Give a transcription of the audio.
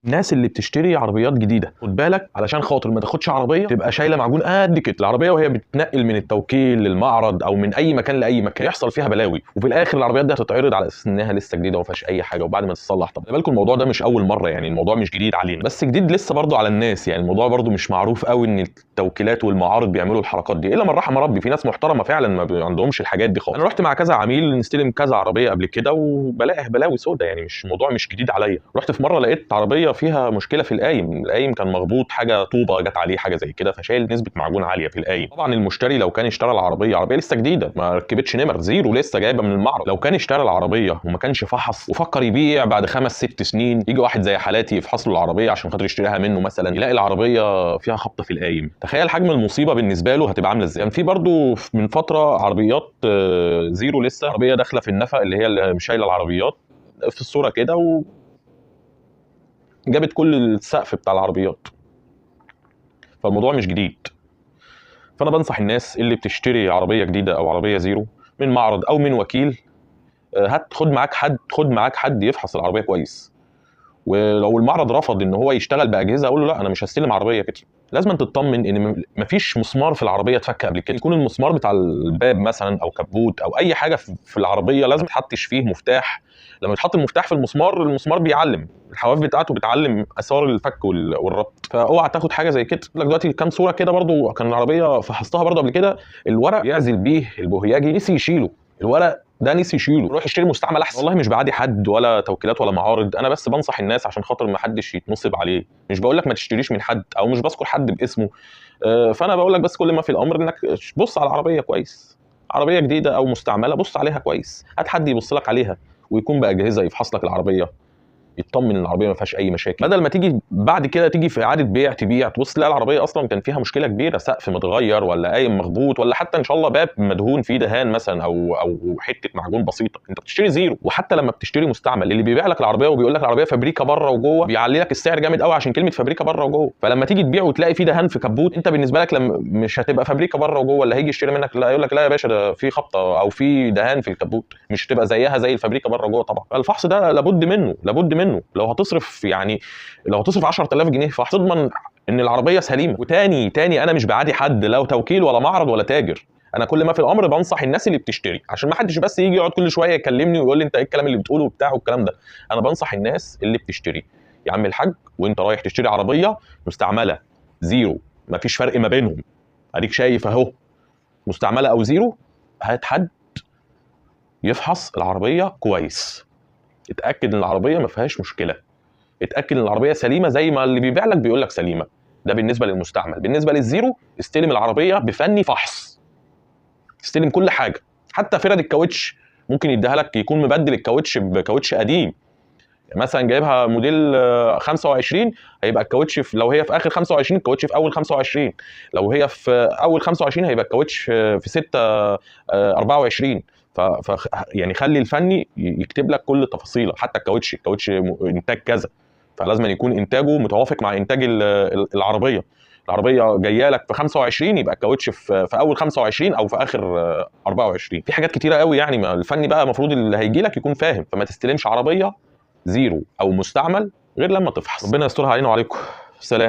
الناس اللي بتشتري عربيات جديدة، خد بالك علشان خاطر ما تاخدش عربية تبقى شايله معجون قد كده. العربية وهي بتتنقل من التوكيل للمعرض او من اي مكان لاي مكان يحصل فيها بلاوي، وفي الاخر العربيات دي هتتعرض على اساس انها لسه جديدة وما فيهاش اي حاجة، وبعد ما تتصلح. طب خلي بالكم الموضوع ده مش اول مرة، يعني الموضوع مش جديد علينا، بس جديد لسه برضو على الناس. يعني الموضوع برضو مش معروف قوي ان التوكيلات والمعارض بيعملوا الحركات دي، الا من رحم ربي، في ناس محترمه فعلا ما عندهمش الحاجات دي خالص. انا رحت مع كذا عميل نستلم كذا عربية قبل كده وبلاقي بلاوي سودا، يعني مش الموضوع مش جديد عليا. رحت في مرة لقيت عربية فيها مشكلة في القايم، القايم كان مخبوط، حاجة طوبة جت عليه، حاجة زي كده، فشايل نسبه معجون عالية في القايم. طبعا المشتري لو كان اشترى العربية، عربية لسه جديدة ما ركبتش نمر، زيرو لسه جايبه من المعرض، لو كان اشترى العربية وما كانش فحص وفكر يبيع بعد 5 6 سنين، يجي واحد زي حالاتي يفحص له العربية عشان خاطر يشتريها منه مثلا، يلاقي العربية فيها خبطه في القايم. تخيل حجم المصيبة بالنسبة له هتبقى عامله ازاي. كان في برضو من فترة عربيات زيرو لسه، عربية داخله في النفق اللي هي اللي شايله العربيات في الصورة كده، و جابت كل السقف بتاع العربيات. فالموضوع مش جديد. فانا بنصح الناس اللي بتشتري عربية جديدة او عربية زيرو من معرض او من وكيل، هات خد معاك حد، خد معاك حد يفحص العربية كويس. ولو المعرض رفض ان هو يشتغل باجهزه، اقول له لا انا مش هستلم عربية كده. لازم تطمن ان مفيش مسمار في العربية اتفك قبل كده، يكون المسمار بتاع الباب مثلا او كبوت او اي حاجة في العربية لازم تحطش فيه مفتاح. لما يتحط المفتاح في المسمار، المسمار بيعلم، الحواف بتاعته بتعلم اثار الفك والربط. فاوعى تاخد حاجة زي كده. لك دلوقتي كام صوره كده برضو، كان العربية فحصتها برضو قبل كده، الورق يعزل بيه البوهياجي نسي يشيله، الورق ده نسي يشيله، روح اشتري مستعمل احسن. والله مش بعادي حد ولا توكيلات ولا معارض، انا بس بنصح الناس عشان خاطر ما حدش يتنصب عليه. مش بقول لك ما تشتريش من حد او مش بذكر حد باسمه، فانا بقول لك بس كل ما في الامر انك بص على العربية كويس، عربية جديدة او مستعملة بص عليها كويس، هات حد يبص لك عليها ويكون باجهزه يفحص لك العربية، يطمن ان العربية ما فيهاش اي مشاكل، بدل ما تيجي بعد كده تيجي في اعاده بيع تبيع تبص تلاقي العربية اصلا كان فيها مشكلة كبيرة، سقف متغير ولا قايم مخبوط، ولا حتى ان شاء الله باب مدهون فيه دهان مثلا او حتة معجون بسيطة. انت بتشتري زيرو. وحتى لما بتشتري مستعمل، اللي بيبيع لك العربية وبيقول لك العربية فابريكا بره وجوه بيعلي لك السعر جامد قوي عشان كلمة فابريكا بره وجوه. فلما تيجي تبيع وتلاقي فيه دهان في كبوت، انت بالنسبة لك لما مش هتبقى فابريكا بره وجوه، اللي هيجي يشتري منك لا يقول لك لا يا باشا ده في خبطه او في دهان في الكبوت، مش هتبقى زيها زي الفابريكا بره وجوه. طبعا الفحص ده لابد منه، لابد منه. لو هتصرف يعني لو هتصرف 10000 جنيه فهتضمن ان العربية سليمة. وتاني تاني انا مش بعادي حد، لو توكيل ولا معرض ولا تاجر، انا كل ما في الامر بنصح الناس اللي بتشتري عشان ما حدش بس يجي يقعد كل شوية يكلمني ويقول لي انت ايه الكلام اللي بتقوله وبتاع والكلام ده. انا بنصح الناس اللي بتشتري، يا عم الحاج وانت رايح تشتري عربية مستعملة زيرو، مفيش فرق ما بينهم، اديك شايف اهو مستعملة او زيرو، هات حد يفحص العربية كويس، اتاكد ان العربية ما فيهاش مشكلة، اتاكد ان العربية سليمة زي ما اللي بيبيع لك بيقول لك سليمة. ده بالنسبة للمستعمل. بالنسبة للزيرو، استلم العربية بفني فحص، استلم كل حاجة، حتى فرد الكاوتش ممكن يديها لك يكون مبدل الكاوتش بكاوتش قديم، يعني مثلا جايبها موديل 25 هيبقى الكاوتش لو هي في اخر 25 الكاوتش في اول 25، لو هي في اول 25 هيبقى الكاوتش في 6 24. ف يعني خلي الفني يكتب لك كل التفاصيل، حتى الكاوتش، الكاوتش انتاج كذا، فلازم يكون انتاجه متوافق مع انتاج العربية. العربية جاية لك في 25 يبقى الكاوتش في اول 25 او في اخر 24. في حاجات كتيرة قوي يعني، ما الفني بقى المفروض اللي هيجي لك يكون فاهم. فما تستلمش عربية زيرو او مستعمل غير لما تفحص. ربنا يسترها علينا وعليكم. سلام.